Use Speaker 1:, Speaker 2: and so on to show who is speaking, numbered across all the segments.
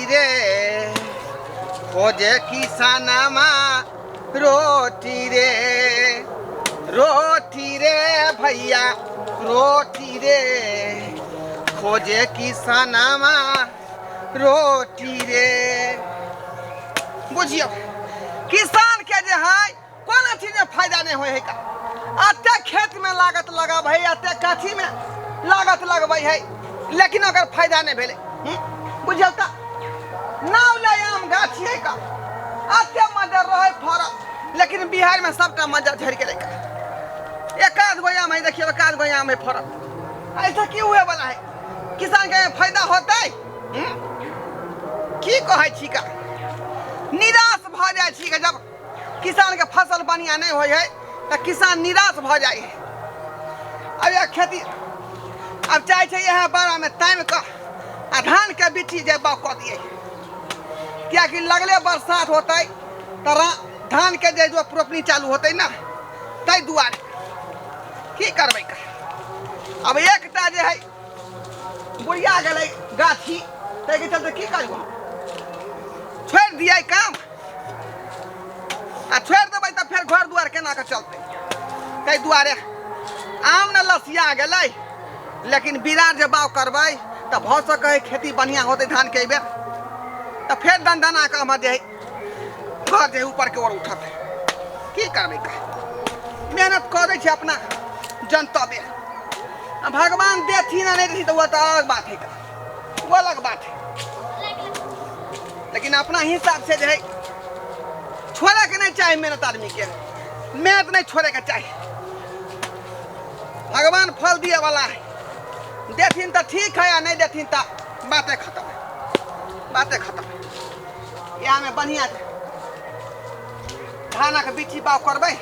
Speaker 1: रे, खोजे किसानमा रोटी रे, रोटी रे भैया रोटी रे, खोजे किसानमा रोटी रे। बुझियौ किसान के जे है कोनो चीज में फायदा नहीं होय है का। अते खेत में लागत लगाबै है, अते कथी में लागत लगबै है, लेकिन ओकर फायदा नहीं भेलै। बुझियौ तऽ नाव ले आम गाछी है का, अते मजर रहै फरल, लेकिन बिहार में सबटा मजर झड़ि गेलै का। एक आध गो आम है, देखियौ एक आध गो आम है फरल। ऐसा की हुए वाला है? किसान के फायदा होतै? की कहै छी का, निराश भऽ जाइ छी का। जब किसान के फसल बढ़िया नहीं होइ है तऽ किसान निराश भऽ जाइ है। अब यह खेती अब चाहे छै इएह बारामे तामि कऽ आ धानके बिट्ठी जे बाग कऽ दियै, कियाकि लगले बरसात होतै तऽ धानके जे जो रोपनी चालू होतै ने, ताहि दुआरे की करबै का। अब एकटा जे है बुढ़िया गेलै गाछी, ताहिके चलते की करू, हम छोड़ि दियै काम? आ छोड़ि देबै तऽ फेर घर दुआर केना कऽ चलतै? ताहि दुआरे आम ने लसिया गेलै, लेकिन बिरार जे बाग करबै तऽ भऽ सकै है खेती बढ़िआँ होतै धानके एहिबेर, तऽ फेर दनदना कऽ हमर जे है घर जे ऊपरके ओर उठत। की करबै का, मेहनत करै छै अपना जनतबे, आ भगवान देथिन आ नहि देथिन तऽ ओ तऽ अलग बात है का, ओ अलग बात है। लेकिन अपना हिसाब से जे है छोड़े के नहीं चाही मेहनत, आदमी के मेहनत नहीं छोड़े के चाही। भगवान फल दिए वाला है, देथिन तऽ ठीक है आ नहीं देथिन तऽ बाते खत्म है, बाते खत्म है। इएहमे बढ़िआँ छै धानक बिच्ची बाग करबै।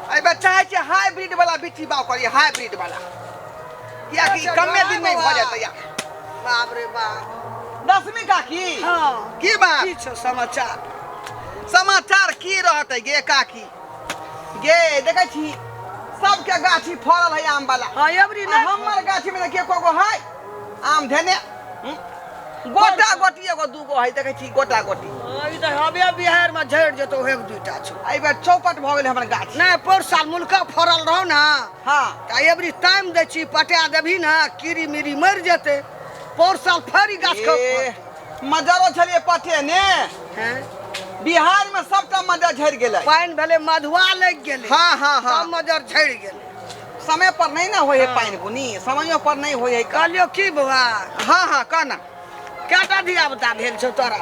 Speaker 1: एहिबेर चाहै छियै हाइब्रिड वाला बिच्ची बाग करियै, हाइब्रिड वाला, कियाकि कमे दिन नहि भऽ जेतै। यार
Speaker 2: बाप रे बाप।
Speaker 1: दसमी काकी।
Speaker 2: हाँ।
Speaker 1: की बात?
Speaker 2: की छौ समाचार?
Speaker 1: समाचार की रहतै गे काकी गे, देखै छी सबके गाछी फड़ल है आम वाला।
Speaker 2: हाँ, एबरी
Speaker 1: आ
Speaker 2: नहि।
Speaker 1: हमर गाछी में देखिए को गो है आम धेने, गोटा गोटी एगो दूगो है, देखै छी गोटा गोटी।
Speaker 2: हाँ, ई तऽ हबे बिहार में झड़ि जेतौ, एक दूटा छौ।
Speaker 1: एहि बेर चौपट भऽ गेलै हमर गाछ।
Speaker 2: नहि, पौर साल मुलका फड़ल रहौ ने।
Speaker 1: हाँ।
Speaker 2: तऽ एबरी टाइम दै छी, पटा देबही ने, कीड़ी मीड़ी मरि जेतै। पौर साल फड़ी गाछ के
Speaker 1: ए, मजरो छलियै पटेने।
Speaker 2: हैं?
Speaker 1: बिहार में सबटा मजर झड़ि गेलै।
Speaker 2: पानि भेलै, मधुआ लागि गेलै।
Speaker 1: हाँ, हाँ, हाँ।
Speaker 2: सब मजर झड़ि गेलै।
Speaker 1: समय पर नहीं ना होय है पानि बुनी, समयो पर नहीं होय है।
Speaker 2: कहलियौ की बौआ?
Speaker 1: हाँ हाँ, कह ना।
Speaker 2: कएटा धिया पुता भेल छौ तोरा?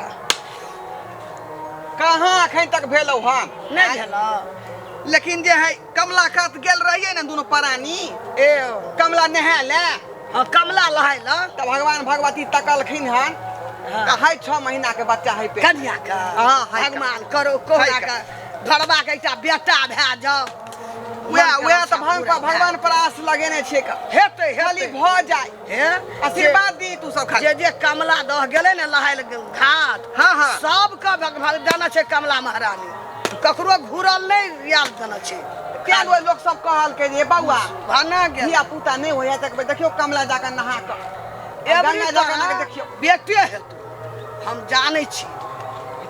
Speaker 1: कहाँ अखन तक भेलौ हन?
Speaker 2: नहि भेलौ।
Speaker 1: लेकिन जे है कमला कात गेल रहियै ने दुनू प्राणी।
Speaker 2: ए
Speaker 1: कमला नहाय ले।
Speaker 2: हाँ, कमला लहाय ल।
Speaker 1: तऽ भगवान भगवती तकलखिन हन।
Speaker 2: हाँ।
Speaker 1: तऽ है 6 महीना के बच्चा है पेट।
Speaker 2: कन्या के?
Speaker 1: हाँ, है।
Speaker 2: भगवान करो कोहरा
Speaker 1: है
Speaker 2: के घरवा के एकटा बेटा भए जाओ।
Speaker 1: वएह वएह तऽ भगवान भगवान पर आस लगेने छियै का।
Speaker 2: हेतै,
Speaker 1: खाली
Speaker 2: हेतै।
Speaker 1: भऽ जाय।
Speaker 2: हे?
Speaker 1: आशीर्वाद दी तू सब खाली।
Speaker 2: जे जे कमला दह गेलै ने लहाय घाट।
Speaker 1: हाँ, हाँ।
Speaker 2: सबके भगवान देने छै कमला महारानी, ककरो घुरल नहि आयल देने छै।
Speaker 1: तें दुआरे लोक सब कहलकै जे बौआ
Speaker 2: भाना गेल।
Speaker 1: धिया पुता नहि होइया तऽ देखियौ कमला जाकऽ नहा कऽ,
Speaker 2: एबरी
Speaker 1: गंगा जाकऽ नहा कऽ देखियौ।
Speaker 2: बेटे हेतौ, हम जानै छी।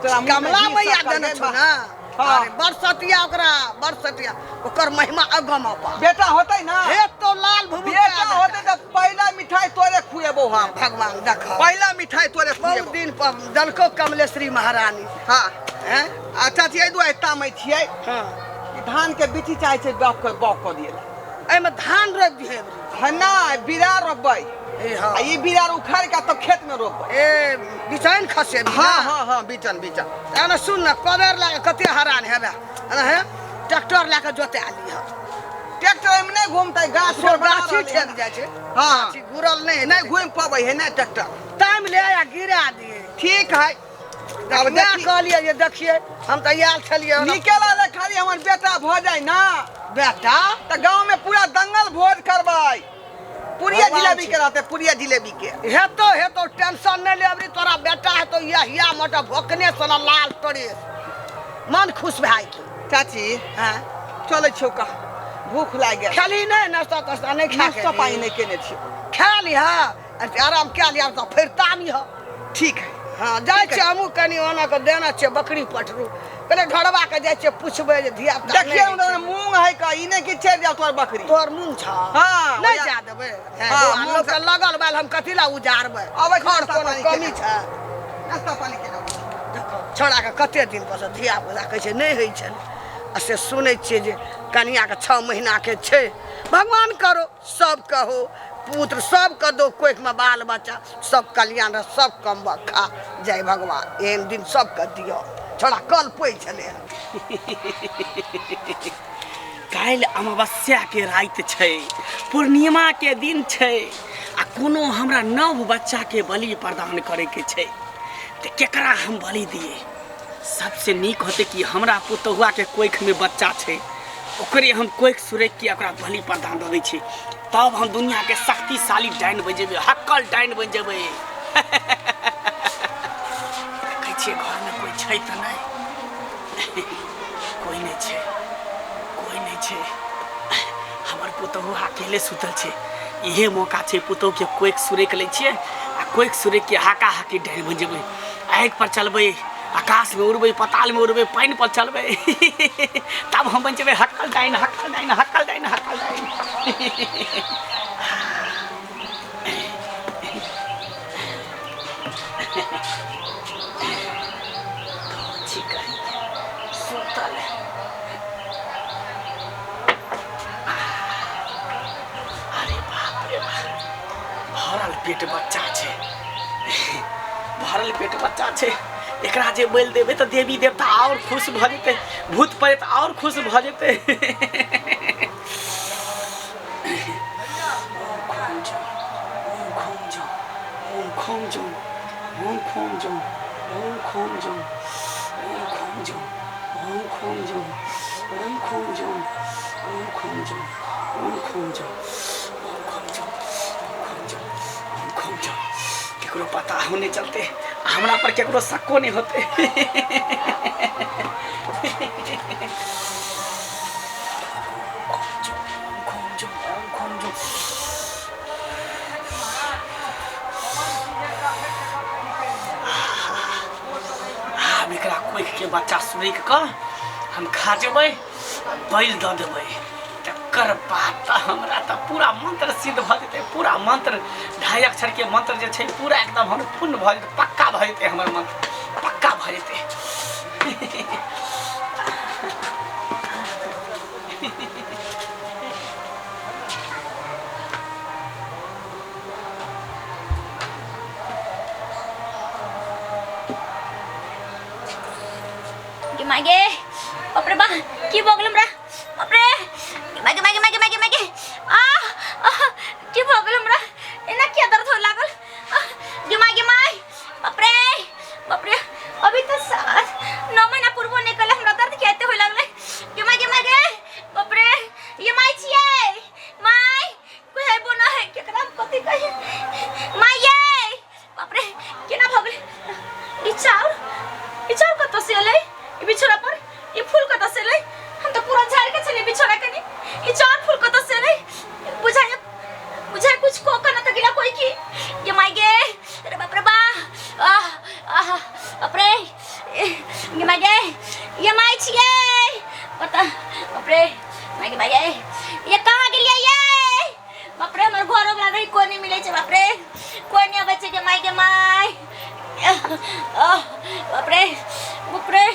Speaker 1: तोरा मुँह में
Speaker 2: कमला
Speaker 1: घी
Speaker 2: मैया
Speaker 1: शक्कर
Speaker 2: देने
Speaker 1: गे
Speaker 2: छौ
Speaker 1: बा।
Speaker 2: ने।
Speaker 1: हाँ।
Speaker 2: अरे बरसतिया, ओकरा बरसतिया, ओकर महिमा अगम अपार।
Speaker 1: बेटा होतै ना?
Speaker 2: हेतौ लाल भूमि।
Speaker 1: बेटा होतै तऽ पहिला मिठाई तोरे खुएबौ हम।
Speaker 2: भगवान देख।
Speaker 1: पहिला मिठाई तोरे
Speaker 2: बहुत
Speaker 1: खुएबौ।
Speaker 2: दिन पर देलकौ कमलेश्वरी महारानी।
Speaker 1: हाँ।
Speaker 2: हैं?
Speaker 1: आ चाची एहि दुआरे तामै छियै।
Speaker 2: हाँ।
Speaker 1: कि धान के बिच्ची चाहै छै बाग कऽ बाग कऽ दियै।
Speaker 2: एहिमे धान रोपि दिहे एबरी।
Speaker 1: हँ, नहि, बीरा रोपबै।
Speaker 2: ए हाँ।
Speaker 1: आ ई बीरा उखाड़ि कऽ तब खेत में रोपबै।
Speaker 2: ए बिचैन खसेबही
Speaker 1: हाँ,
Speaker 2: ना?
Speaker 1: हाँ, हाँ, बिचन बिचन।
Speaker 2: एना सुन ने, कोदारि लए कऽ कते हरान हेबे। एना हे ट्रैक्टर लए कऽ जोता लिह।
Speaker 1: ट्रैक्टर एहिमे नहि घूमतै, गाछ
Speaker 2: ओकर
Speaker 1: बना
Speaker 2: गाछी
Speaker 1: रहलै
Speaker 2: ठेक
Speaker 1: हन।
Speaker 2: जाइ छै।
Speaker 1: हाँ।
Speaker 2: गाछी घुरल नहि
Speaker 1: नहि घूमि पबै है नहि ट्रैक्टर।
Speaker 2: टाइम ले आ गिरा दिए।
Speaker 1: ठीक है।
Speaker 2: अब
Speaker 1: अब देखी।
Speaker 2: कहलियै जे देखियै, हम तऽ आयल छलियै ओना।
Speaker 1: निके लागलै, खाली हमर बेटा भऽ जाय ना।
Speaker 2: बेटा?
Speaker 1: तऽ गाँव में पूरा दंगल भोज करबै, पुरिया
Speaker 2: भगवान
Speaker 1: जिलेबी
Speaker 2: छी।
Speaker 1: के रहतै, पुरिया जिलेबी के।
Speaker 2: हेतौ हेतौ, टेंशन नहि ले, अबरी तोरा बेटा हेतौ यहिया मोटा भोकने सन लाल तोरे मन खुश भए गेल।
Speaker 1: चाची।
Speaker 2: हाँ।
Speaker 1: चलै छियौ का, भूख लागि गेल।
Speaker 2: खेली नहि नाश्ता तास्ता नहि खा
Speaker 1: नाश्ता पानी नहि केने छियौ।
Speaker 2: खा लिह, आराम कए लिह, तऽ फेर तामी ह।
Speaker 1: ठीक है।
Speaker 2: हाँ, जाइ छियै हमहूँ कनि ओना कऽ देना छियै बकरी पठरू, पहिले ढोरबा के जाइ छियै पुछबै जे धिया पुता।
Speaker 1: देखिए उधर मूंग है का, ई नहीं कि चढ़ जाओ तोहर बकरी।
Speaker 2: तोहर मूंग छ?
Speaker 1: हाँ,
Speaker 2: नहीं
Speaker 1: ओया-
Speaker 2: जा देबै।
Speaker 1: हाँ,
Speaker 2: बौआ,
Speaker 1: मूंग
Speaker 2: लोक के लगल बाल हम कथी ला उजारबै?
Speaker 1: अबै छी
Speaker 2: खर
Speaker 1: नाश्ता
Speaker 2: कोनो
Speaker 1: पानी
Speaker 2: कमी
Speaker 1: के।
Speaker 2: छै?
Speaker 1: नाश्ता पानी के जाओ।
Speaker 2: देखो छौड़ाके कते दिन पर धिया पुता कहै छै नहि होइ छलै, आ से सुनै छियै जे कनियाके 6 महीनाके छै। भगवान करो सब कहो पुत्र सबके दो कोखिमे बाल बच्चा, सब कल्याण रह, सब कम खा। जय भगवान, एहन दिन सबके दिअ। छौड़ा कलपै छलै हँ।
Speaker 3: काल्हि अमावस्या के राति छै, पूर्णिमा के दिन छै, आ कोनो हमरा नव बच्चा के बलि प्रदान करे के छै, तऽ केकरा हम बलि दिए? सबसे नीक होते कि हमरा पुतहुआ के कोख में बच्चा छै, ओकरे हम कोख सुरैक के ओकरा बलि प्रदान दऽ दै छी, तब हम दुनिया के शक्तिशाली डाइन बनि जेबै, हक्कल डाइन बनि जेबै। देखै छियै घरमे कोइ छै तऽ नहि? कोइ नहि छै, कोइ नहि छै। हमर पुतहु अकेले सुतल छै। इहे मौका छै, पुतहुके कोइक सुरैक लै छियै आ कोइक सुरैक के हाका हाकी डाइन बनि जेबै। आगि पर चलबै, आकाशमे उड़बै, पतालमे उड़बै, पानि पर चलबै, तब हम बनि जेबै हक्कल डाइन, हक्कल डाइन, हक्कल डाइन, हक्कल डाइन। छी कहीं सुतल है। अरे बाप रे बाप, भरल पेट बच्चा छै, भरल पेट बच्चा छै। एकरा जे बलि देबै तऽ देवी देवता आओर खुश भऽ जेतै, भूत प्रेत आओर खुश भऽ जेतै। ओम खोम जो, ओम खोम जो, ओम खोम जो, ओम खोम जो, ओम खोम जो, ओम खोम जो, ओम खोम जो, ओम खोम जो, ओम खोम जो, ओम खोम जो, ओम खोम जो, ओम खोम जो, ओम खोम जो। केकरो पता हो नहीं चलते, हमरा पर केकरो शक्को नहीं होते। ओम खोम जो, ओम खोम जो। आब एकरा कोखि के बच्चा सुरैक कऽ हम खा जेबै, बलि दऽ देबै, तकर बाद तऽ हमरा तऽ पूरा मंत्र सिद्ध भऽ जेतै। पूरा मंत्र, 2.5 अक्षर के मंत्र जे छै, पूरा एकदम हमर पूर्ण भऽ जेतै, पक्का भऽ जेतै, हमर मंत्र पक्का भऽ जेतै।
Speaker 4: गे माय गे, बाप रे बा, की भऽ गेल हमरा? बाप रे, गे माय गे, माय गे, माय गे, माय गे, माय गे, आ आह, की भऽ गेल हमरा? एना किया दर्द होए लागल? आह, गे माय गे माय, बाप रे बाप रे, अभी तऽ 9 महीना पूर्वो नहि कल, हमरा दर्द किया एते होए लागलै? गे माय गे, माय गे, बाप रे, ये माय छियै माय? कोइ हेबो न है, केकरा हम कथी कहियै? माय ये, बाप रे, केना भऽ गेलै ई चाउर? ई चाउर कतऽ से एलै ई बिछौना पर? ई फूल कतऽ से एलै? हम तऽ पूरा झाड़ि के छलियै बिछौना कनि। ई चाउर फूल कतऽ से एलै? बुझाइ बुझाइ कुछ को कना तऽ गेला कोई की। ये माय गे, अरे बाप रे बा, आह आह, बाप रे, ये माय गे, ये माय छियै पता? बाप रे, माय गे, माय गे, ये कहाँ गेलियै ये? बाप रे, हमर घरो वाला रही कोई नहीं मिले छै। बाप रे, कोई नहीं आबै छै। गे माय गे my, आह, बाप रे बाप रे,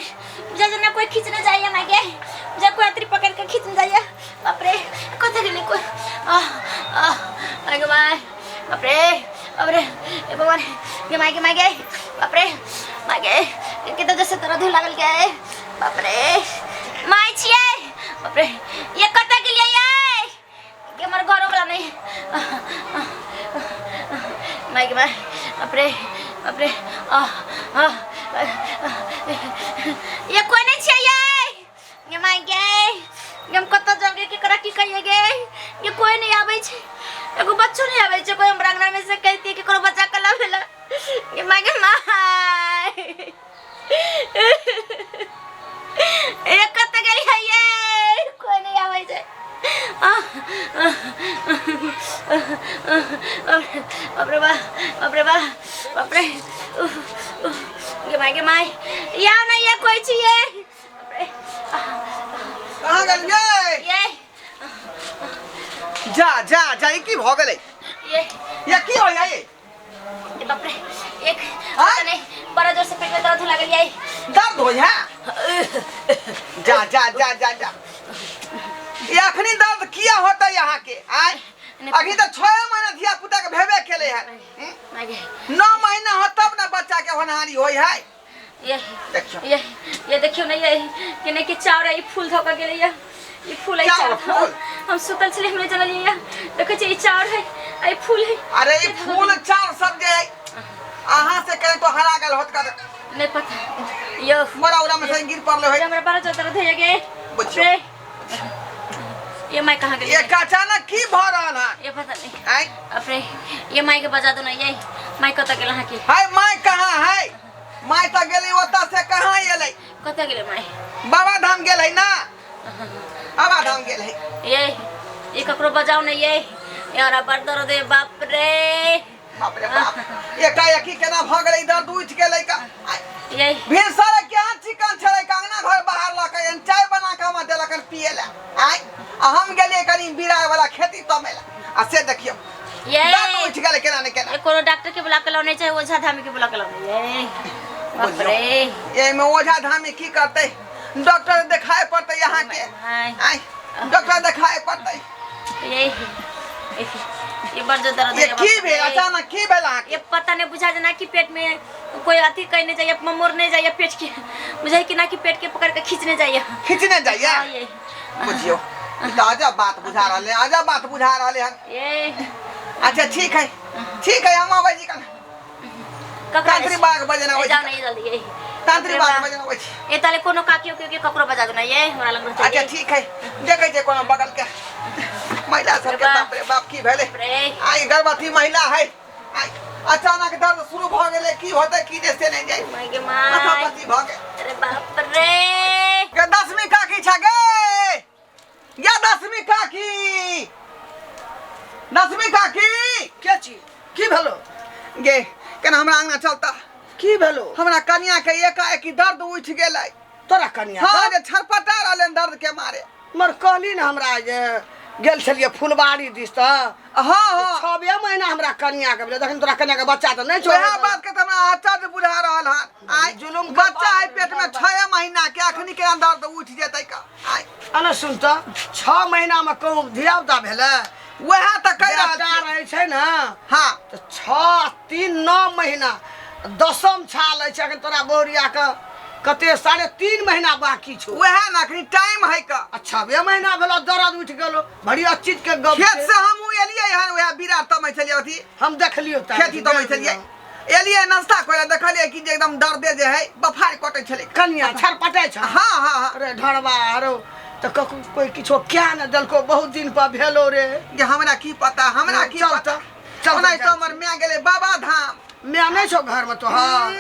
Speaker 4: बुझा जेना कोई खींचने जाइए। माय गे, बुझा कोई अतरी पकड़ के खींचने जाइए। बाप रे, कतऽ गेलै कोई? आह आह, माय गे my, बाप रे बाप रे, हे भगवान, गे माय गे, माय गे, बाप रे, माय गे, केते जैसे दर्द होय लागल गे। बाप रे, my छियै? बाप रे, ये कतऽ गेलियै ये? के हमर घरो वाला नहीं। माय गे my, बाप रे बाप रे, आह आह, ये कोई नहीं छियै ये? गे my गे, गे हम कतऽ जाब गे? केकरा की कहियै गे? ये कोई नहीं आबै छै, एगो बच्चो नहीं आबै छै कोई हमरा अंगना में से कहती केकरो बच्चा कला भेला। गे my गे my, ए कतऽ गेलियै ये? कोई नहीं आबै छै। बाप रे बा, बाप रे बा, बाप रे। उफ, उफ, गे माय, गे माय, या ना ये कोई छिए। बाप रे।
Speaker 1: कहाँ गेलियै?
Speaker 4: ये।
Speaker 1: जा जा जा, ई की भऽ गेलै?
Speaker 4: ये।
Speaker 1: ये की होइया ये?
Speaker 4: ए बाप रे, एक पता नहीं, बड़ा जोर से पेट में दर्द हो लागल ये।
Speaker 1: दर्द होइया? जा जा जा जा जा, ये अखनी दर्द किया होता यहाँ के? आय अखनी तो 6 महीना धिया पुता के भेबे केले है। 9 महीना हो तब ना बच्चा के होनहारी होई है।
Speaker 4: ये
Speaker 1: देखियो।
Speaker 4: ये देखियो ना, ये केने के चाउर है, ई फूल धोका गेलै ये, ई फूल है,
Speaker 1: चाउर,
Speaker 4: चाउर।
Speaker 1: फूल?
Speaker 4: हम सुतल छलियै, हमरे जनलियै ये। देखै छियै, ई चाउर है, ई फूल है।
Speaker 1: अरे ई फूल चाउर सब जे है, अहाँ से कहीं तो हरा गेल होत कर।
Speaker 4: नहीं पता। यो।
Speaker 1: मोरा उरा में से गिर पड़ले होय।
Speaker 4: हमरा बड़ा जोर दर्द होइया गे।
Speaker 1: बुझियो।
Speaker 4: रे। ये माई कहाँ गेलै?
Speaker 1: ये अचानक की भ रहल है?
Speaker 4: ये पता नहीं।
Speaker 1: आय।
Speaker 4: अपने ये माई के बजा दो ना, ये माई कतऽ गेल अहाँ के?
Speaker 1: हाय माई कहाँ है? माई तऽ गेलै ओतऽ से कहाँ एलै?
Speaker 4: कतऽ गेलै माई?
Speaker 1: बाबा धाम गेल है ना? बाबा धाम गेल है।
Speaker 4: ये ककरो बजाओ ना, ये यारा बड़ दर्द है, बाप रे।
Speaker 1: बाप रे बाप, एकाएकी केना भऽ गेलै, दर्द उठि गेलै का?
Speaker 4: ये।
Speaker 1: भिनसरे केहन चिकन छलै, अंगना घर बाहर लऽ कऽ चाय बना कऽ हमरा देलक हन पियै लए। आय, आ हम गेलियै कनि बिराय वाला खेती तमै लए, आ से देखियौ
Speaker 4: ये।
Speaker 1: दर्द उठि गेलै केना ने केना।
Speaker 4: ये कोनो डॉक्टर के बुला के लाउने चाहे ओझा धामी के बुला के लाउने। ये बाप रे।
Speaker 1: एहिमे ओझा धामी की करतै? डॉक्टर देखाय पड़तै यहाँ के। आय, डॉक्टर देखाय पड़तै।
Speaker 4: ये, ये बड़ जोर दर्द
Speaker 1: ये
Speaker 4: है,
Speaker 1: की
Speaker 4: बाप
Speaker 1: भेल?
Speaker 4: रे।
Speaker 1: अचानक की भेल अहाँके?
Speaker 4: ये पता नहीं, बुझा जना कि पेट में कोई अथी कहने जाइए, ममोरने जाइए पेट के, बुझाई कि ना कि पेट के पकड़ के खींचने जाइए।
Speaker 1: खींचने जाइए?
Speaker 4: हाँ, ये।
Speaker 1: बुझियो, ई तऽ अजब बात बुझा रहले, अजब बात बुझा रहले हन।
Speaker 4: ये।
Speaker 1: अच्छा ठीक है, ठीक है, हम आबै छी कन।
Speaker 4: ककरा
Speaker 1: तांत्रिक बाग बजेना आबै छी।
Speaker 4: जाओ ना, ये जल्दी, ये।
Speaker 1: तांत्रिक बाग बजेना आबै छी।
Speaker 4: ये ताले कोनो काकी उकी के ककरो बजा दो ना, ये हमरा लग रहल।
Speaker 1: अच्छा ठीक है, देखै छियै कोनो बगल के महिला सबके। बाप रे बाप, की भेलै? आई गर्भवती महिला है, आई अचानक दर्द शुरू भऽ गेलै, की होतै की नहि से नहि जानि। माथापच्ची भऽ गेल।
Speaker 4: अरे बाप रे।
Speaker 1: गे दसमी काकी छ गे, गे दसमी काकी, दसमी काकी।
Speaker 2: के छी? की भेलो?
Speaker 1: गे केना हमरा अंगना चलता?
Speaker 2: की भेलो?
Speaker 1: हमरा कनिया के एकाएकी दर्द उठि गेलै।
Speaker 2: तोरा कनिया?
Speaker 1: हाँ, जे छरपटा रहलै दर्द के मारे।
Speaker 2: मर कहली ने हमरा जे गेल छलियै फुलबाड़ी दिस तऽ।
Speaker 1: हाँ, हाँ।
Speaker 2: 6 महीना हमरा कनिया के भेलै, जखन तोरा कनिया के बच्चा तऽ नहि छौ।
Speaker 1: वएह बात के तऽ हमरा आश्चर्य बुझा रहल हन। आइ
Speaker 2: जुलुम के
Speaker 1: बच्चा है
Speaker 2: बाप
Speaker 1: पेट में
Speaker 2: रे
Speaker 1: 6 महीना के, अखनी केना दर्द उठि जेतै का? आइ।
Speaker 2: अने सुन तऽ, 6 महीना में कहूँ धिया पुता भेलै?
Speaker 1: वएह तऽ कहि रहल
Speaker 2: बेटा
Speaker 1: छी।
Speaker 2: रहै छै ने।
Speaker 1: हाँ।
Speaker 2: तऽ 6 3 9 महीना दसम छाल अछि, अखन तोरा बहुरिया के कते 3.5 महीना बाकी छौ।
Speaker 1: वएह ने अखनी टाइम है का।
Speaker 2: अच्छा 6 महीना भेलो दर्द उठि गेलो, बड़ी अचीज के गप
Speaker 1: खेत
Speaker 2: छै।
Speaker 1: से हमहूँ एलियै हन, वएह बिरार तमै छलियै, अथी
Speaker 2: हम देखलियो तऽ।
Speaker 1: खेती तमै छलियै, एलियै नाश्ता करे, देखलियै कि जे एकदम दर्दे जे है बफार कटै छलै।
Speaker 2: कनिया छरपटै छ?
Speaker 1: हाँ, हाँ, हाँ।
Speaker 2: अरे ढड़बा, अरे तऽ ककरो कोई किछो क्या ने देलको, बहुत दिन पर भेलो रे।
Speaker 1: जे हमरा की पता, हमरा की
Speaker 2: चल
Speaker 1: पता।
Speaker 2: तऽ, चल
Speaker 1: ओनाहि
Speaker 2: तऽ
Speaker 1: तऽ हमर माय गेलै बाबा धाम।
Speaker 2: माय नहि छौ घर में तोहर?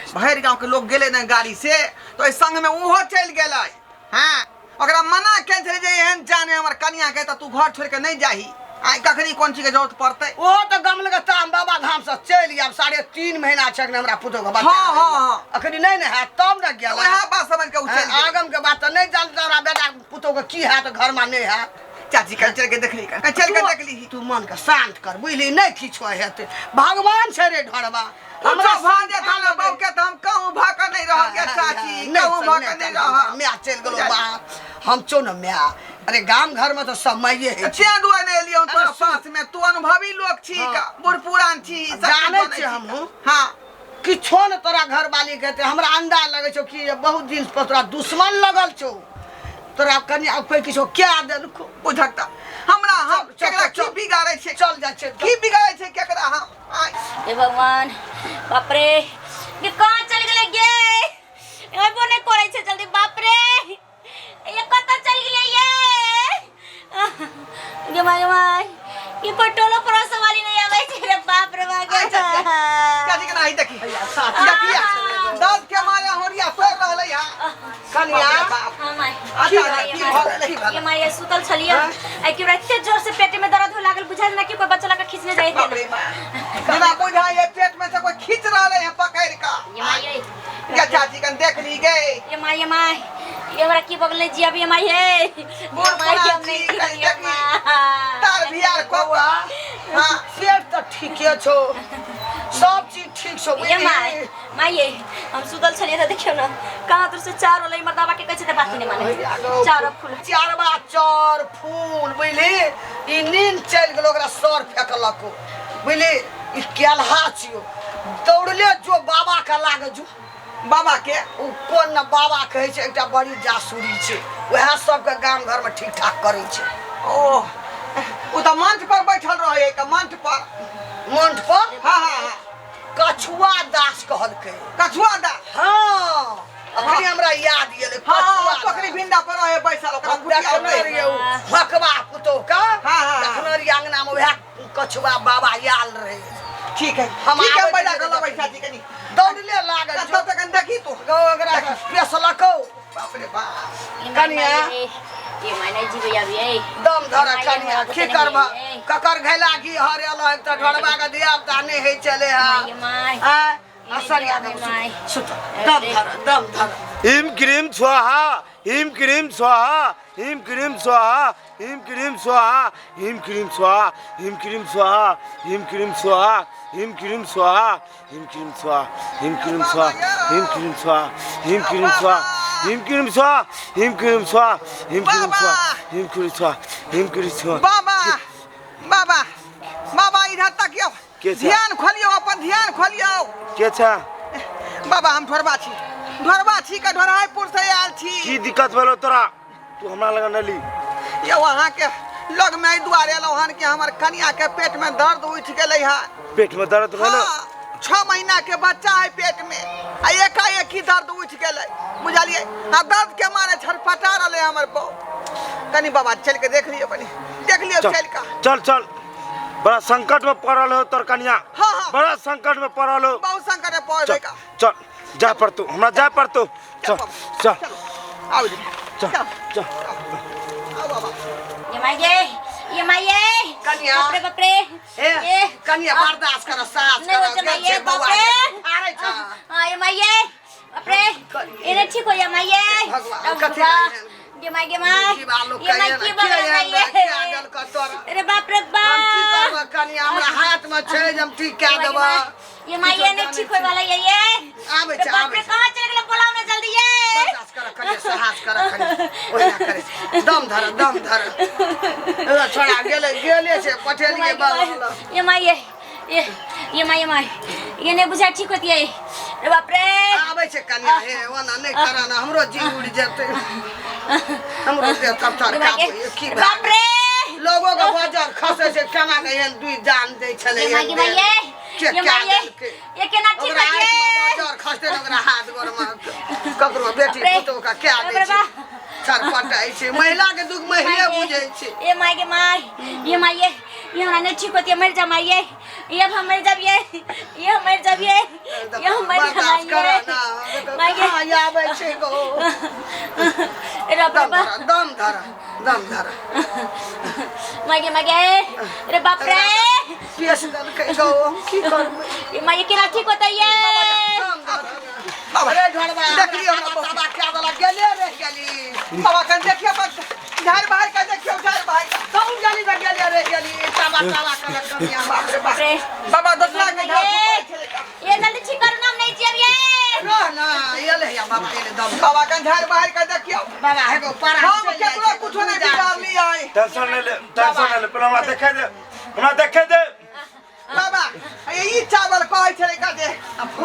Speaker 1: भरि गाँव के लोग गेलै ने गाड़ी से, तऽ ओहि संग में ओहो चलि गेलै। हाँ, ओकरा मना केने छलै जे एहन जाने हमर कनिया के तऽ तू घर छोड़ि के नहि जाही, आइ कखनी कोन चीज के जरूरत पड़तै।
Speaker 2: ओहो तऽ गम लगे तऽ हम बाबा धाम से चलि आयब, 3.5 महीना छै अखन हमरा पुतोहु के बच्चा।
Speaker 1: हाँ, हाँ, हाँ।
Speaker 2: अखनी नहि ने हैत तब ने गेल।
Speaker 1: वएह बात समझ के ओ चलि गेलै।
Speaker 2: आगम के बात तऽ नहि जानत हमरा बेटा पुतोहु के की हैत, घर में नहि हैत।
Speaker 1: चाची कल चल के देखली, कल चल के देखली।
Speaker 2: तू मन के शांत कर, बुझली नहि किछु हेतै, भगवान छै रे ढड़बा।
Speaker 1: हमरा भान जे था ना बाबू के, तऽ हम कहूँ भऽ के नहि रहल गे चाची, कहूँ भऽ के नहि रहल।
Speaker 2: माय चलि गेलो बाहर, हम छौ ने माय। अरे गाम घर में तऽ सब माइए होइ छै।
Speaker 1: तें दुआरे नहि एलियै हम तोरा
Speaker 2: अरे सुन।
Speaker 1: पास में, तू अनुभवी लोक छी,
Speaker 2: हाँ।
Speaker 1: बूढ़ पुरान छी, सब किछु
Speaker 2: जानै
Speaker 1: जानै
Speaker 2: छियै
Speaker 1: छी।
Speaker 2: हमहूँ।
Speaker 1: हाँ।
Speaker 2: किछो ने तोरा घरवाली के हेतै, हमरा अंदाज लगै छौ कि बहुत दिन पर तोरा दुश्मन लगल छौ, तोरा कनि आब कोई किछो क्या देलको।
Speaker 1: बुझक तऽ हमरा हम
Speaker 2: चल, चल,
Speaker 1: केकरा की
Speaker 2: चल।
Speaker 1: बिगाड़ै छै?
Speaker 2: चल जाइ छै।
Speaker 1: की बिगाड़ै छै केकरा हम? आइ।
Speaker 4: हे भगवान, बाप रे, ये कहाँ चल गेलै गे? एबो नहि करै छै जल्दी, बाप रे, ये कतऽ चल गेलै ये? गे माय, गे माय, ये कोई टोलो पड़ोस वाली नहीं आबै छै रे, बाप रे बाप।
Speaker 1: अच्छा, चाची के नाही देखी। देखिए, दर्द के मारे होरिया तोड़ रहलै हन।
Speaker 2: कनिया।
Speaker 1: बाप रे बाप।
Speaker 4: हाँ, माय।
Speaker 1: बता ना, की भऽ गेलै?
Speaker 2: की भेलै?
Speaker 4: ये माय सुतल छलियै आ कि एते जोर से पेट में दर्द हो लागल, बुझाइ ना कि कोई बच्चा लगा खींचने जाए।
Speaker 1: बाप रे बाप, जेना बुझाइ पेट में से कोई खींच रहल है पकड़ का।
Speaker 4: ये माय।
Speaker 1: या चाची कन देख ली गए।
Speaker 4: ये माय, ये माय, ये हमरा की बगल जी अभी। ये माय हे, ये
Speaker 1: बूढ़
Speaker 4: माय,
Speaker 1: पुरान
Speaker 4: हम नहीं
Speaker 1: छी, कहीं
Speaker 4: जियब, ये
Speaker 1: देखी।
Speaker 4: माय।
Speaker 1: तार बियार
Speaker 2: बौआ।
Speaker 1: हाँ।
Speaker 2: पेट तऽ ठीके छौ, सब चीज ठीक छौ।
Speaker 4: ये
Speaker 2: बुझली?
Speaker 4: माय, माय ये हम सुतल छलियै तऽ देखियौ ने कहाँ दूर से चार वाला मर्दाबा के कहै छै तऽ बात नहि माने। चार फूल।
Speaker 2: चारवा चार फूल, बुझली? ई नींद चलि गेलो, ओकरा सर फेकलक, बुझली? ई केलहा छियौ, दौड़ले जो बाबा के लागे जो।
Speaker 1: बाबा के?
Speaker 2: ओ कोन ने बाबा कहै छै, एकटा बड़ी जासूरी छै, वएह सबके गाम घरमे ठीक ठाक करै छै।
Speaker 1: ओ ओ तऽ मंच पर बैठल रहे है, मंच पर।
Speaker 2: मंच पर?
Speaker 1: हाँ हाँ हाँ।
Speaker 2: कछुआ दास कहलकै।
Speaker 1: कछुआ दा?
Speaker 2: हाँ, अखनी हमरा याद एलै।
Speaker 1: हाँ हाँ।
Speaker 2: कछुआ।
Speaker 1: टोकरी भिंडा पर रहे बैसल, ओकरा
Speaker 2: हम
Speaker 1: कुटिया
Speaker 2: देखने
Speaker 1: होतै।
Speaker 2: रहियै ओ भकवा पुतोह के।
Speaker 1: हाँ, हाँ।
Speaker 2: देखने रहियै अंगना में वएह कछुआ बाबा आयल रहे।
Speaker 1: ठीक है।
Speaker 2: हम
Speaker 1: ठीक है।
Speaker 2: आबै
Speaker 1: बैठा
Speaker 2: छियै।
Speaker 1: के लबै चाची कनी।
Speaker 2: दौड़ले लागल।
Speaker 1: तब तक कनी देखी तू।
Speaker 2: गौ ओकरा पेसलकौ।
Speaker 1: बाप रे बाप।
Speaker 4: ये माय,
Speaker 2: कनिया।
Speaker 4: माय, ये माय नहीं जीबै अभी ये।
Speaker 2: दम धर
Speaker 4: माय,
Speaker 2: कनिया।
Speaker 4: हमरा
Speaker 2: की
Speaker 4: बुते
Speaker 2: करब?
Speaker 4: नहीं है।
Speaker 2: ककर घैला घी हरेल एक तऽ ढोरबा के धिया पुता नहि होइ छलै।
Speaker 4: माय, ये माय।
Speaker 2: हँ,
Speaker 4: ये
Speaker 2: असरिया।
Speaker 4: नहीं माय।
Speaker 2: सुत, दम धर, दम धर।
Speaker 5: हिम क्रीम स्वाहा, हिम क्रीम स्वाहा, हिम क्रीम स्वाहा, हिम क्रीम स्वाहा, हिम क्रीम स्वाहा, हिम क्रीम स्वाहा, हिम क्रीम स्वाहा, हिम क्रीम स्वाहा, हिम क्रीम स्वाहा, हिम क्रीम स्वाहा, हिम क्रीम स्वाहा, हिम क्रीम स्वाहा, हिम क्रीम स्वाहा, हिम क्रीम स्वाहा, हिम क्रीम स्वाहा, हिम क्रीम स्वाहा, हिम क्रीम स्वाहा।
Speaker 1: बाबा, बाबा, बाबा, इधर तकियौ।
Speaker 5: के छै?
Speaker 1: ध्यान खोलियौ, अपन ध्यान खोलियौ।
Speaker 5: के छै?
Speaker 1: बाबा, हम ढोरबा छी, ढोरबा छी के ढोरहाईपुर से आयल छी।
Speaker 5: की दिक्कत भेलो तोरा? तू हमरा लग नली।
Speaker 1: यौ, अहाँके लग में एहि दुआरे एलहुँ हन कि हमर कनिया के पेट में दर्द उठि गेलै हन।
Speaker 5: पेट में दर्द भेलो?
Speaker 1: हाँ, 6 महीना के बच्चा है पेट में आ एकाएक ही दर्द उठि गेलै, बुझलियै? आ दर्द के मारे छटपटा रहलै हमर बहू। कनी बाबा चलि के देख लियौ, कनी देख लियौ।
Speaker 5: चल।
Speaker 1: चलि कऽ।
Speaker 5: चल चल, बड़ा संकट में पड़ल हो तोर कनिया।
Speaker 1: हाँ, हाँ।
Speaker 5: बड़ा संकट में पड़ल हो।
Speaker 1: बहुत संकट में पड़ल
Speaker 5: चल।
Speaker 1: है का।
Speaker 5: चल, जा पड़तू, हमरा जा पड़तू। चल।
Speaker 1: बाबा,
Speaker 5: चल।
Speaker 1: चलो, आओ जी।
Speaker 5: चल।
Speaker 1: चल।
Speaker 5: चल।
Speaker 1: आओ बाबा।
Speaker 4: ये माय ये, ये माय ये।
Speaker 2: कनिया।
Speaker 4: बाप रे, बाप रे।
Speaker 2: हे।
Speaker 4: ये।
Speaker 2: कनिया, बर्दाश्त कर, साहस
Speaker 4: नहीं
Speaker 2: कर।
Speaker 4: हो चला
Speaker 2: गेल
Speaker 4: ये
Speaker 2: छै
Speaker 4: बाप
Speaker 2: बौआ।
Speaker 4: रे।
Speaker 2: आरे छ।
Speaker 4: हाँ, ये माय ये, बाप रे, ये नहीं ठीक हो या माय ये।
Speaker 2: भगवान,
Speaker 4: अब
Speaker 2: कथी
Speaker 4: वाह,
Speaker 2: लागे?
Speaker 4: ये my, ये my.
Speaker 2: जीवा लोग
Speaker 4: ये my
Speaker 2: कहिए
Speaker 4: की
Speaker 2: ना,
Speaker 4: बगल
Speaker 2: के
Speaker 4: में
Speaker 2: एहन
Speaker 4: ये।
Speaker 2: के देलक तोरा?
Speaker 4: अरे बाप रे
Speaker 2: हम की
Speaker 4: बाप।
Speaker 2: करबह कनिया, हमरा हाथ में छै जे हम ठीक कए
Speaker 4: ये माय,
Speaker 2: देबह।
Speaker 4: ये माय, ये नहीं ठीक होए वाला ये ये।
Speaker 2: आबै
Speaker 4: अरे
Speaker 2: छै,
Speaker 4: बाप
Speaker 2: आबै
Speaker 4: रे।
Speaker 2: छै।
Speaker 4: कहाँ चल गेलै? बोलाओ ना जल्दी ये।
Speaker 2: बर्दाश्त कर कनिया, साहस कर कनिया, ओहिना करे छै। दम धर, दम धर। एगो छोड़ा गेले गेले छै पठेलियै बाबा।
Speaker 4: ये माय ये, ये ये my, ये my, ये नहीं बुझा ठीक होती है। अरे बाप रे।
Speaker 2: आबै छै कनिया, हे ओना नहि कर ना, हमरो जी उड़ि जेतै, हमरो देह थर थर
Speaker 4: ये my
Speaker 2: कांपैए। की
Speaker 4: ये,
Speaker 2: भए
Speaker 4: बाप रे।
Speaker 2: लोगो के बजर खसै छै, केना के एहन दुई जान दै छलै।
Speaker 4: ये my, ये my ये।
Speaker 2: के
Speaker 4: ये
Speaker 2: क्या
Speaker 4: my ये।
Speaker 2: देलकै?
Speaker 4: ये केना ठीक
Speaker 2: ओकरा
Speaker 4: होती
Speaker 2: आँखिमे
Speaker 4: है?
Speaker 2: बजर खसतै ने ओकरा हाथ गोरमे, ककरो बेटी
Speaker 4: बाप रे।
Speaker 2: पुतोह के क्या
Speaker 4: बाप
Speaker 2: दै
Speaker 4: रे
Speaker 2: छै?
Speaker 4: बाप।
Speaker 2: छटपटाइ छै, महिला के दुख महिले बुझै छै।
Speaker 4: ये my के my, ये my ये, ये हमरा नहीं ठीक होती है, मर जा माय ये। ये अब हम मर जाब ये, ये हम मर जाब ये, ये हम मर जा।
Speaker 2: बर्दाश्त कर
Speaker 4: माय
Speaker 2: ना।
Speaker 4: ये, माय ये।
Speaker 2: कहाँ आबै छै गो?
Speaker 4: अरे बाप रे
Speaker 2: दम
Speaker 4: बाप।
Speaker 2: धर, दम धर, दम धर।
Speaker 4: My गे, my गे, अरे बाप रे।
Speaker 2: पेश देलकै गो, हम की करबै?
Speaker 4: ये my, ये केना ठीक होता है ये?
Speaker 2: दम धर।
Speaker 1: बाबा,
Speaker 2: अरे ढोरबा।
Speaker 1: देख लियौ हमरा बहू।
Speaker 2: बाबा क्या देलक? गेले रहि गेली।
Speaker 1: बाबा, कन देखियौ, बस झाड़ बाहर का देखियौ, झाड़ बाहर का।
Speaker 2: कहूँ गेली तऽ गेले रहि गेली, ताबा ताबा करक कनिया।
Speaker 1: बाप रे बाप।
Speaker 4: बाप रे।
Speaker 1: बाबा, दोसरा के झाड़
Speaker 4: ये
Speaker 1: फूक छलै का।
Speaker 4: ये जल्दी ठीक करो ना, हम नहीं जियब ये।
Speaker 2: रह ना, एले या बाबा, एले, दम धर।
Speaker 1: बाबा, कन झाड़ बाहर का देखियौ।
Speaker 2: बाबा, हे गो पारा
Speaker 1: हम
Speaker 2: चलि जाइ
Speaker 1: केकरो
Speaker 2: छै,
Speaker 1: कुछो नहीं
Speaker 2: दूर जाइ
Speaker 1: बिगाड़
Speaker 2: छै।
Speaker 1: लियै।
Speaker 5: टेंशन नहीं ले, टेंशन नहीं ले, पहले हमरा देखे दे, हमरा देखे दे।
Speaker 1: बाबा, ये ई चावल कहै छलै का जे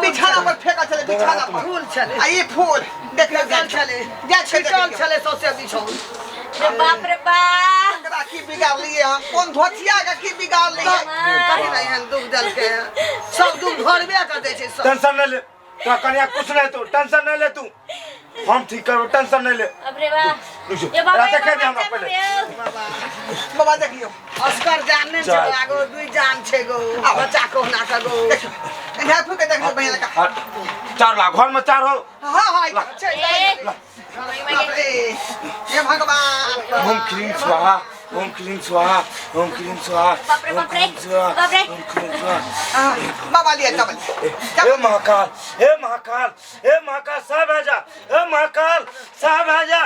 Speaker 1: बिछाना पर फेंका छलै, बिछाना पर।
Speaker 2: फूल छलै।
Speaker 1: आ ई फूल देख लियौ।
Speaker 2: गेल छलै।
Speaker 1: जाइ छै।
Speaker 2: छिटल छलै सौंसे बिछौन।
Speaker 4: अरे बाप रे बाप।
Speaker 1: एकरा की बिगाड़लियै हम? कोन धोतिया के की बिगाड़लियै?
Speaker 2: कथी नहि एहन दुख देलकै हँ? सब दुख घरबे के दै छै सब।
Speaker 5: टेंशन नहीं ले, तोरा कनिया कुछ नहीं, तू टेंशन नहीं ले तू। हम ठीक करबो टेंशन नहीं ले
Speaker 4: अब रे बा
Speaker 5: रुक जो
Speaker 4: ये बाबा
Speaker 5: रात
Speaker 4: ये
Speaker 5: देखे दे
Speaker 4: बाबा
Speaker 5: हमरा पहिले
Speaker 4: पहले
Speaker 1: बाबा देखियो
Speaker 2: असगर जान नहि छै
Speaker 5: चल।
Speaker 2: आगो दुई जान छै गो बच्चा कहुना के गो
Speaker 1: झाड़ फूक के देखियो बहिन का
Speaker 5: हाँ, चार लाख घर में चार हो
Speaker 1: हाँ हाँ छै
Speaker 4: ए
Speaker 1: बाप रे हे भगवान
Speaker 5: ओम क्लीम स्वाहा ओम क्लीम स्वाहा ओम क्लीम स्वाहा
Speaker 4: बाप रे,
Speaker 5: ओम
Speaker 4: बाप रे,
Speaker 5: क्लीम स्वाहा
Speaker 4: बाप रे।
Speaker 5: ओम क्लीम स्वाहा
Speaker 1: हाँ, बाबा लिया चावल
Speaker 5: हे महाकाल हे महाकाल हे महाकाल साहब आ जा हे महाकाल साहब आ जा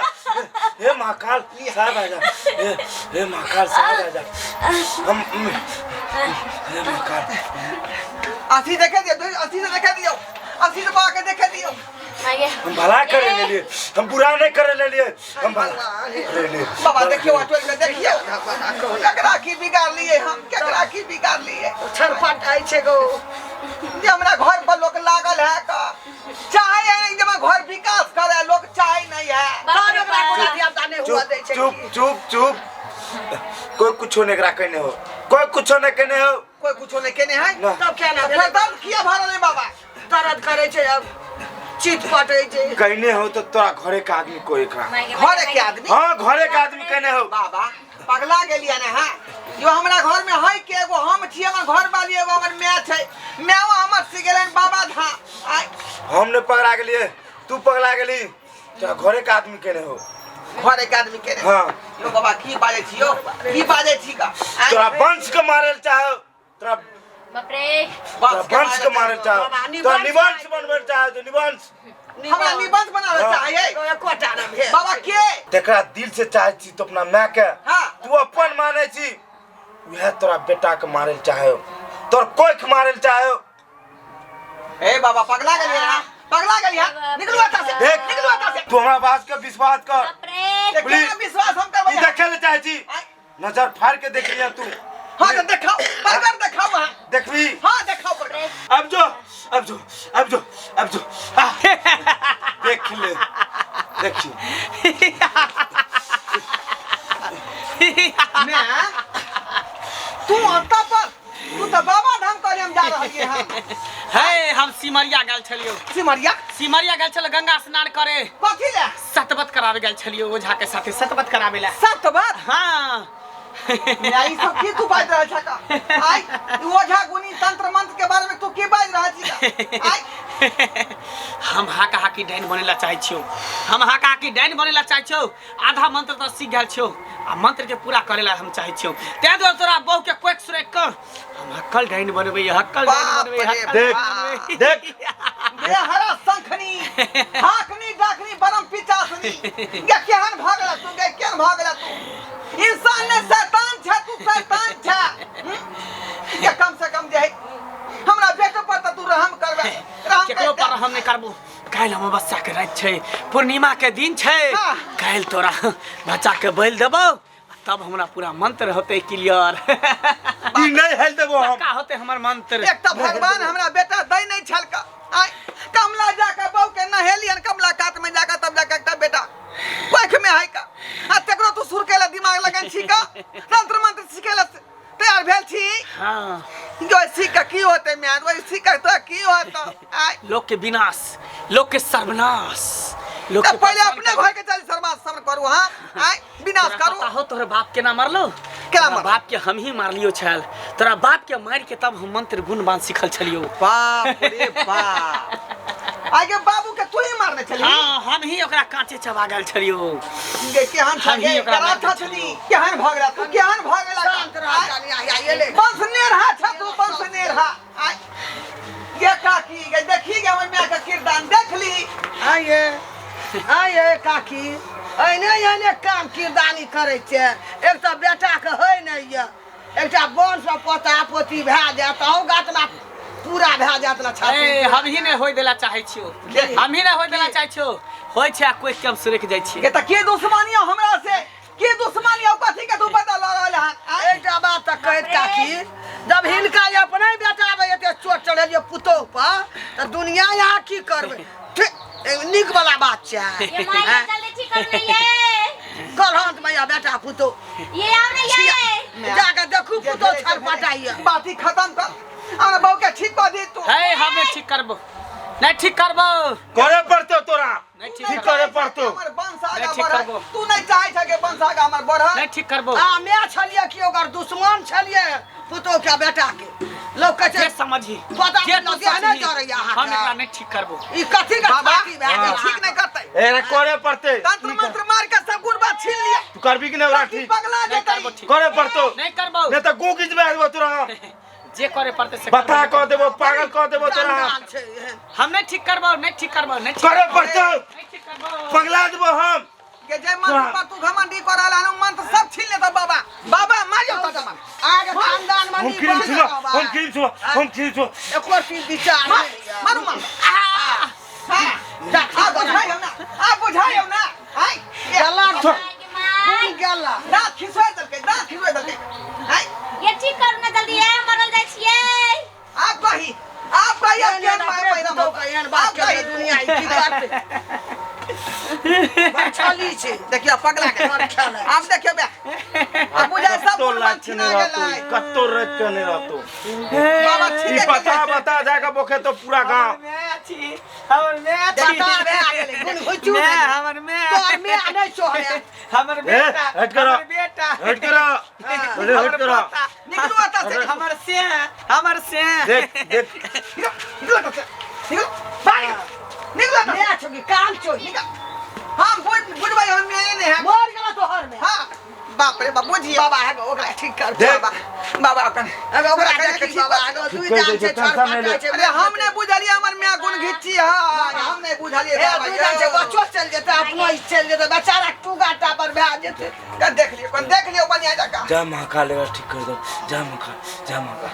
Speaker 5: हे महाकाल साहब आ जा हे हे महाकाल साहब आ जा हम हे महाकाल
Speaker 1: अथी देखे दियो अथी से देखे दियो अथी से बाबा के देखे दियो
Speaker 4: मागे
Speaker 5: हम भला करे ले लिए हम बुरा नहीं करे ले लिए हम भला करे लिए
Speaker 1: बाबा देखियो ऑटो में देखियो केकरा की बिगाड़ लिए हम केकरा की बिगाड़ लिए
Speaker 2: छरपट आई छै गो
Speaker 1: जे हमरा घर पर लोग लागल है का चाहे है जे हमरा घर विकास करे लोग चाहे नहीं है
Speaker 4: बाप रे
Speaker 2: तब एकरा
Speaker 4: बाप।
Speaker 2: कोना धिया पुता नहि हुआ
Speaker 5: चुप
Speaker 2: दै छै
Speaker 5: चुप
Speaker 2: की।
Speaker 5: चुप चुप कोई कुछो नहीं करा कहने हो कोई कुछो नहीं कहने हो
Speaker 1: कोई कुछो नहीं केने है
Speaker 5: ना
Speaker 2: तब केना
Speaker 1: फिर
Speaker 2: भेलै
Speaker 1: दर्द किया भरल है बाबा
Speaker 2: दर्द करै छै अब चित पटै छै
Speaker 5: कहने हो तो तोरा घरे के आदमी कोई एकरा
Speaker 4: मागे
Speaker 1: घरे के आदमी
Speaker 5: हाँ घरे के आदमी कहने हो
Speaker 1: बाबा पगला गेलियै ने हाँ यो हमरा घर में है के एगो हम छी हमर घर वाली एगो हमर माय छै मायो हमर सी गेलन बाबा धाम आय
Speaker 5: हम नहीं पकड़ा गेलिए तू पकड़ा गेली तोरा घरे के आदमी कहने हो
Speaker 1: घरे के आदमी के
Speaker 5: हाँ
Speaker 1: यो बाबा की बाजै छी यो की बाजै छी का आय,
Speaker 5: तोरा वंश के मारे चाहो तोरा
Speaker 4: बाप रे
Speaker 5: तोरा वंश के मारे चाहो
Speaker 2: बाबा,
Speaker 5: तोरा
Speaker 2: निवंश
Speaker 5: निवंश बनबे चाहो तो निवंश
Speaker 1: हमरा निबंध बनावे
Speaker 5: हाँ।
Speaker 1: चाहिए
Speaker 2: एकोटा नहि भेल
Speaker 1: बाबा के
Speaker 5: तेकरा दिल से चाहे छी तो अपना माय के
Speaker 1: हाँ।
Speaker 5: तू अपन माने छी उहे तोरा बेटा के मारे चाहे तोर कोख मारे चाहे
Speaker 1: ए बाबा पगला गेलियै ना पगला गेलियै निकलू एतऽ से
Speaker 5: देख।
Speaker 1: निकलू एतऽ से
Speaker 5: तू हमरा बात के विश्वास कर
Speaker 4: बाप रे
Speaker 1: ए, केना विश्वास हम करबै
Speaker 5: ई देखे ले चाहे छी
Speaker 1: आय,
Speaker 5: नजर फाड़ के देख लिया तू
Speaker 1: हाँ तो देखाओ बर्गर देखाओ अहाँ
Speaker 5: देखबी
Speaker 1: हाँ देखाओ बर्गर
Speaker 5: अब जो अब जो अब जो अब जो आ, देख ले देखी
Speaker 1: मैं तू अतऽ पर तू तऽ बाबा धाम कहलियै हम जा रहलियै हन
Speaker 3: हे हम सिमरिया गेल छलियो
Speaker 1: सिमरिया
Speaker 3: सिमरिया गेल छल गंगा स्नान करे
Speaker 1: कथी ले
Speaker 3: सतबत करावे गेल छलियो ओझा के साथे सतबत करावे ला
Speaker 1: सत बात
Speaker 3: हाँ
Speaker 1: मैं ई सब की तू बाजि रहल छह का आइ ई ओझा गुनी तंत्र मंत्र के बारे में तू की बाजि रहल छी का आइ
Speaker 3: हम हाका हाकी डाइन बनेला चाहै छियौ हम हाका हाकी डाइन बनेला चाहै छियौ आधा मंत्र तऽ सीख गेल छियौ आ मंत्र के पूरा करेला हम चाहै छियौ ताहि दुआरे तोरा बहू के क्वेक सुरेक कऽ हम हक्कल डाइन बनेबै हक्कल डाइन
Speaker 1: बाप
Speaker 3: बनेबै
Speaker 1: रे
Speaker 3: हक्कल
Speaker 5: देख
Speaker 3: डाइन बनेबै।
Speaker 5: देख
Speaker 1: बेहरा शंखनी हाकनी डाकनी बरम पिचासनी गे केहन भऽ गेला तू गे केहन भऽ गेला तू इंसान ने शैतान छे तू शैतान छे हम्म? गे कम से कम जे है हमरा बेटो पर तऽ तू रहम करबे रहम
Speaker 3: केकरो
Speaker 1: करते।
Speaker 3: पर हम नहि करबो काल्हि अमावस्या के राति छै पूर्णिमा के दिन छै
Speaker 1: हाँ।
Speaker 3: काल्हि तोरा बच्चा के बलि देबौ आ तब हमरा पूरा मंत्र होतै क्लियर
Speaker 5: ई नहीं हेल देबो हम
Speaker 3: पक्का होतै हमर मंत्र
Speaker 1: एक तऽ भगवान हमरा बेटा दै नहि छलका आय कमला जाके बहू के नहेलियन कमला कात में जाके तब जाके एकटा बेटा कोख में है का आ तकरो तू सुर के दिमाग लगन छी का तंत्र मंत्र सीखे ला तैयार भेल छी
Speaker 3: हाँ
Speaker 1: जो सीख के की होते म्यान वही सीख के तो की होता आय
Speaker 3: लोग के विनाश लोग के सर्वनाश लोग
Speaker 1: तो
Speaker 3: के
Speaker 1: पहले
Speaker 3: परेशान
Speaker 1: अपने
Speaker 3: कर-
Speaker 1: घर के चल शर्मा शर्म करू हाँ आय विनाश
Speaker 3: तोरा
Speaker 1: करू
Speaker 3: पता हो तोहर बाप केना मारलो
Speaker 1: केना
Speaker 3: तोरा
Speaker 1: मारलो?
Speaker 3: बाप के हम ही मारलियो छल तोरा बाप के मार के तब हम मंत्र गुण बाण सिखल छलियो
Speaker 1: बाप रे बाप आगे बाबू के तू ही मारने छली
Speaker 3: हाँ हम ही ओकरा कांचे चबा गेल छलियो
Speaker 1: गे केहन
Speaker 3: हम ही
Speaker 1: छगे
Speaker 3: ओकरा
Speaker 1: केना
Speaker 3: मारने
Speaker 1: छछनी केहन भऽ गेला तू केहन भऽ गेला
Speaker 2: शांत रह कनिया या एले
Speaker 1: बंस नेरहा छ तू बंस नेरहा आय गे काकी गे देखी गे हमर माय के किरदान देख ली
Speaker 2: आइए आइए काकी एहने एहने काम किरदानी करै छै एक तऽ बेटाके होइ नहि यऽ एकटा वंश पोता पोती भए जायत अहूँ गातमा पूरा भए जायत ने
Speaker 3: ए
Speaker 2: छाती
Speaker 3: हम ही नहीं होय देला चाहै छियो हम ही नहीं होय देला चाहै छियो होय छै आ कोइ के हम सुरक जाइ छियै
Speaker 1: गे तऽ के दुश्मनी हो हमरा से के दुश्मनी हो कथी के तू बदल रहल हन आय
Speaker 2: एकटा बात तऽ कहैत काकी जब हिनका अपने बेटा में एते चोट चढ़ेलियै पुतोह पर तऽ दुनिया यहाँ की करबै ठीक, नीक वाला बात छै
Speaker 4: ये माई
Speaker 2: आँय?
Speaker 4: जल्दी ठीक कर ले ये
Speaker 2: कलहंत मैया बेटा पुतोह
Speaker 4: ये आओ ना ये
Speaker 2: जाके देखू पुतोह छरपटाइया
Speaker 1: बाती खत्म कर हमरा बहू के ठीक कऽ दे तू
Speaker 3: है हमे ठीक करबो नहीं ठीक करबो।
Speaker 5: करे पड़तो तोरा।
Speaker 3: नहीं ठीक
Speaker 5: ठीक
Speaker 3: करबो।
Speaker 5: करे पड़तो।
Speaker 1: हमर वंश आगा
Speaker 3: नहीं ठीक
Speaker 1: बढ़े।
Speaker 3: करबो।
Speaker 1: तू नहीं चाहे छ के वंश आगा हमर बढ़े।
Speaker 3: नहीं ठीक करबो।
Speaker 2: आ मैं छलिए कि ओकर दुश्मन छलिए पुतोह के बेटा के लोग कहै
Speaker 3: जे
Speaker 2: छै
Speaker 3: समझी
Speaker 2: पता
Speaker 3: जे तू
Speaker 2: लगे है
Speaker 3: समझी
Speaker 2: ने जरैया अहाँके।
Speaker 3: हम एकरा नहीं ठीक करबो।
Speaker 2: ई कथी के
Speaker 1: बाबा
Speaker 2: छाती भए गेल
Speaker 1: ई ठीक नहीं करतै।
Speaker 5: एकरा करे पड़ते।
Speaker 1: तंत्र मंत्र मार के सब गुण बात छीन लिया।
Speaker 5: तू करबी कि नहीं ओकरा
Speaker 1: की
Speaker 5: ठीक?
Speaker 1: पगला
Speaker 3: नहीं
Speaker 1: जेतै।
Speaker 3: करबो ठीक।
Speaker 5: करे पड़तो।
Speaker 3: नहीं करबो।
Speaker 5: नहीं तो गू घिचबा देबो तोरा हम।
Speaker 3: जे करे पड़ते से
Speaker 5: बता
Speaker 3: करबो।
Speaker 5: कह देबो, पागल कह देबो तोरा हम।
Speaker 2: दंगाल छै एहन।
Speaker 3: हम नहीं ठीक करबो, नहीं ठीक करबो, नहीं ठीक
Speaker 5: करे
Speaker 3: करबो।
Speaker 5: पड़तो।
Speaker 3: नहीं ठीक करबो।
Speaker 5: पगला देबो हम।
Speaker 1: के जे मंत्र पर तू घमंडी कर रहल हन, मंत्र सब छीन लेता बाबा। बाबा मारियो त मन।
Speaker 2: आगे खानदान में
Speaker 5: हम
Speaker 2: नहीं
Speaker 5: क्रीम
Speaker 2: बन
Speaker 5: छुआ,
Speaker 2: बाबा।
Speaker 5: हम क्रीम छुआ, हम क्रीम छुआ।
Speaker 2: एको चीज विचार
Speaker 1: मार,
Speaker 2: नहीं यऽ।
Speaker 1: मारू मार। हां, आ बुझाइयो ना, आ बुझाइयो ना। आय
Speaker 2: गला
Speaker 5: छुआ।
Speaker 2: कोन गला?
Speaker 1: दांत खिसवा देलकै, दांत खिसवा देलकै। आय
Speaker 4: ये ठीक करू ना जल्दी, ये मरल जाइ छियै।
Speaker 1: आप कही, आप कही, अब
Speaker 2: एहन
Speaker 1: केहन माय
Speaker 2: अपने
Speaker 1: पैदा
Speaker 2: पुतोह के एहन बात
Speaker 1: आप कही।
Speaker 2: के दुनिया ई की करतै? बड़छली छै।
Speaker 1: देखियो पगला के।
Speaker 2: बड़ खेल है।
Speaker 1: आप देखियो बे, अब बुझाय सब
Speaker 5: कत्तो
Speaker 1: गुण
Speaker 5: लाज
Speaker 1: मन
Speaker 5: के
Speaker 1: छिना
Speaker 5: नहीं रहतो,
Speaker 1: गेलै।
Speaker 5: कत्तो रात के नहीं रहतो।
Speaker 1: बाबा
Speaker 5: ई
Speaker 1: ठीक
Speaker 5: बता बता जाएगा बोखे तो पूरा गांव।
Speaker 3: हमर माय छी, हमर माय छी।
Speaker 2: बता भए गेलै, गुण घुचू
Speaker 3: माय,
Speaker 2: नहि।
Speaker 3: हमर माय।
Speaker 2: तोहर माय नहि छौ हमे।
Speaker 3: हमर
Speaker 5: ए,
Speaker 3: बेटा,
Speaker 5: हट करो।
Speaker 3: हमर बेटा,
Speaker 5: हट करो। अरे हट
Speaker 3: हमर
Speaker 5: करो।
Speaker 3: पोता,
Speaker 1: निकलू एतऽ से।
Speaker 3: हमर से, हमर से।
Speaker 5: देख देख।
Speaker 1: निकल, निकल एतऽ से। निकल, बाहर निकल। निकल एतऽ से।
Speaker 2: माय छौ कि कान छौ?
Speaker 1: निकल। हम बुझबै हम माय नहि है।
Speaker 2: मर गेला तोहर माय।
Speaker 1: हाँ, बाप रे बाप, बुझिए।
Speaker 2: बाबा हे ओकरा ठीक कर।
Speaker 5: देख।
Speaker 1: बाबा, बाबा ओकर
Speaker 2: अगर ओकरा
Speaker 1: ओकरा
Speaker 2: देखी
Speaker 1: ठीक
Speaker 2: बाबा,
Speaker 1: कर।
Speaker 2: अगर
Speaker 5: ठीक
Speaker 2: दुई
Speaker 5: कर
Speaker 2: जान
Speaker 5: दै
Speaker 2: छै,
Speaker 5: छै, टेंशन
Speaker 2: छड़
Speaker 5: नहि ले।
Speaker 2: फाटै छै।
Speaker 1: अरे हम नहि बुझलियै हमर माय गुण घिच्ची है, हम नहि बुझलियै
Speaker 2: हे
Speaker 1: बाबा।
Speaker 2: दुई जान छै, बच्चो चलि जेतै, अपनो ई चलि जेतै, बेचारा टूगा टापर भए जेतै।
Speaker 1: कन देख लियौ, कन देख लियौ बढ़िया जकाँ।
Speaker 5: जय महाकाल एकरा ठीक कर दो। जय महाकाल, जय महाकाल।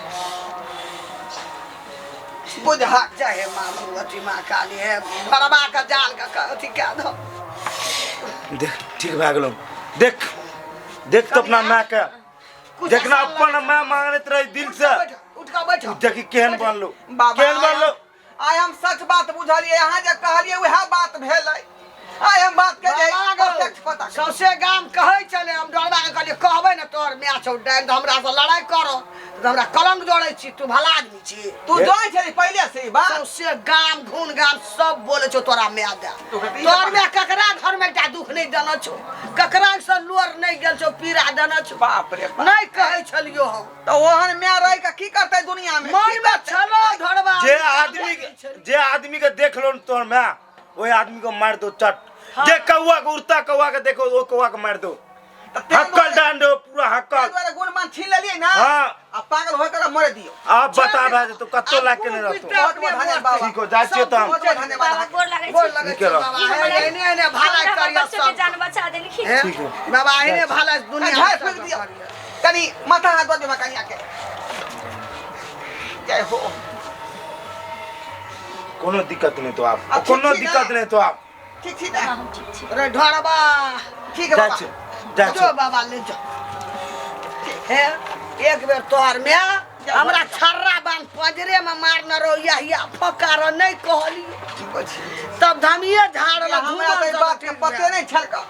Speaker 1: बुझा
Speaker 2: जय हे माँ भगवती, माँ काली, हे भरबा के जाल के अथी कए दो।
Speaker 5: देख ठीक भए गेलौ। देख देख तो अपना माय के
Speaker 2: कुछ
Speaker 5: देखना
Speaker 2: आसान
Speaker 5: अपन
Speaker 2: लगै
Speaker 5: माय मांगैत रही दिल से।
Speaker 2: उठ कऽ बैठ।
Speaker 5: देखी केहन बनलो,
Speaker 1: बाबा
Speaker 5: केहन बनलो।
Speaker 1: आइ हम सच बात बुझलियै, अहाँ जे कहलियै उएह बात भेलै। आइ हम बात के जे
Speaker 2: बाबा गो,
Speaker 1: प्रत्यक्ष पता केलियै।
Speaker 2: सौंसे गाम कहै छलै, हम डरबा के कहलियै कहबै ने तोहर माय छौ डाइन तऽ हमरा से लड़ाइ करऽ, तऽ हमरा कलंक जोड़ै छी, तू भला आदमी छी।
Speaker 1: तू जाइ छली पहिले से ई बात?
Speaker 2: सौंसे गाम घून गाम सब बोलै छौ तोरा माय दए।
Speaker 1: तोरा तऽ ई
Speaker 2: तोहर माय ककरा घर में एकटा दुख नहि देने छौ, ककरा से लोर नहि गेल छौ, पीड़ा देने छौ।
Speaker 1: बाप रे बाप।
Speaker 2: नहि कहै छलियौ हम।
Speaker 1: तऽ ओहन माय रहि कऽ की करतै दुनिया में?
Speaker 2: मन में छलो धरबा।
Speaker 5: जे आदमी जे आदमी के देख लो तोहर माय, ओहि आदमी को मार दो चट। जे कौआ के उड़ता कौआ के देखो, ओ कौआ के मार दो।
Speaker 1: तऽ ताहि
Speaker 5: हक्कल
Speaker 1: दुआरे-
Speaker 5: डान दो पूरा हक्कल।
Speaker 1: ताहि दुआरे गुण मान छीन लेलियै ना।
Speaker 5: हाँ।
Speaker 1: आ पागल होय के मरे दियौ।
Speaker 5: आप बता भए जेतौ, कत्तो लाग के नहि रहतौ।
Speaker 1: बहुत बहुत धन्यवाद बाबा।
Speaker 5: ठीक हो जाइ छियै तऽ हम।
Speaker 1: बहुत बहुत धन्यवाद।
Speaker 4: बाबा गोर लागै
Speaker 2: गोर
Speaker 4: छी।
Speaker 2: लगै
Speaker 5: नीके
Speaker 2: छी
Speaker 5: रह।
Speaker 2: बाबा।
Speaker 4: ई हमर-
Speaker 2: एहने एहने भलाई
Speaker 4: हमरा
Speaker 2: करियौ
Speaker 4: बच्चो के
Speaker 2: सब।
Speaker 4: जान बचा देलखिन।
Speaker 2: हे?
Speaker 5: ठीक है।
Speaker 2: बाबा एहने भलाई दुनिया
Speaker 1: झाड़ फूक दियौ। कनी माथा हाथ दऽ दियौ कनिया के। जय हो।
Speaker 5: कोनो दिक्कत नहीं तो आप,
Speaker 1: अब ठीक
Speaker 5: कोनो
Speaker 1: छी ना?
Speaker 5: दिक्कत नहीं तो आप।
Speaker 1: ठीक छी ना?
Speaker 4: हाँ, हम ठीक छी।
Speaker 2: रे ढोरबा।
Speaker 1: ठीक है
Speaker 5: जाइ
Speaker 1: बाबा।
Speaker 5: छी, जाइ
Speaker 2: जो
Speaker 5: छी।
Speaker 2: बाबा ले जो। हे एक बेर तोहर माय हमरा छर्रा बांध पजरे में मारने रहो, या या फकार नहीं कहलियो।
Speaker 1: की कहै छी?
Speaker 2: तब धमिए झाड़ल
Speaker 1: हमरा तऽ ई बात के पते नहीं छल का।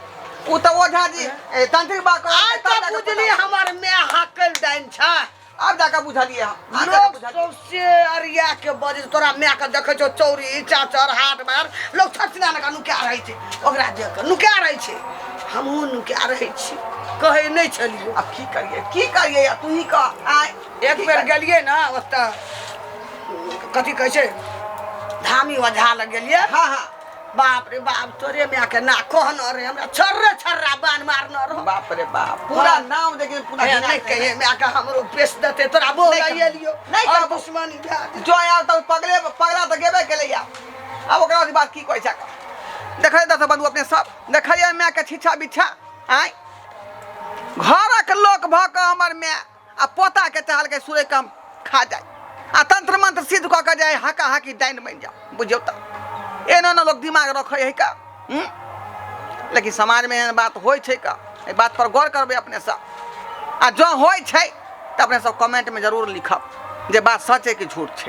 Speaker 1: उ तऽ ओझा जी ए, तांत्रिक बात कहलकै,
Speaker 2: आइ
Speaker 1: तब
Speaker 2: तऽ
Speaker 1: जाके
Speaker 2: बुझली
Speaker 1: पता-
Speaker 2: हमर माय हकल डाइन छै।
Speaker 1: आब जाके बुझलियै हम। आब जाके
Speaker 2: लोग
Speaker 1: बुझलियै।
Speaker 2: सौंसे अरिया के बजै छै, तोरा माय के देखै छौ चौरी चाचर हाट बार लोग छछना के नुका रहै छै, ओकरा देख के नुका रहै छै। हमहूँ नुका रहै छी, कहै नहि छलियौ।
Speaker 1: आब की करियै, की करियै तू ही कह। आइ
Speaker 2: एक बेर गेलियै ने ओतऽ कथी कहै छै धामी ओझा लग गेलियै।
Speaker 1: हाँ हाँ।
Speaker 2: बाप रे बाप, तोरे माय के ना कहने रहे, हमरा छर्रे छर्रा बान मारने रहो।
Speaker 1: बाप रे बाप, पूरा
Speaker 2: हाँ।
Speaker 1: नाम देखिए पूरा
Speaker 2: हे,
Speaker 1: गिना
Speaker 2: नहीं
Speaker 1: देने।
Speaker 2: कहिए माय के हमरो पेश देते, तोरा बोल
Speaker 1: नहीं कहबो।
Speaker 2: एलियो
Speaker 1: नहीं
Speaker 2: और
Speaker 1: कहबो।
Speaker 2: दुश्मनी भए जेतै।
Speaker 1: जो आयल तऽ पगले पगला तऽ गेबे केलै। आब ओकरा बाद बात की कहै छै। देखै दस बंधु अपने सब देखलियै माय के छिछा बिछा। आँय घरक लोक भऽ कऽ हमर माय आ पोता के चाहलकै सुरै के हम खा जाय आ तंत्र मंत्र सिद्ध कऽ के जाय हाका हाकी डाइन बनि जाओ। बुझियौ तऽ एना एना लोक दिमाग रखै है का। लेकिन समाजमे एहन बात होइ छै का, एहि बात पर गौर करबै अपने सब। आ जँ होइ छै तऽ अपने सब कमेंटमे जरूर लिखब जे बात सच है कि झूठ छै।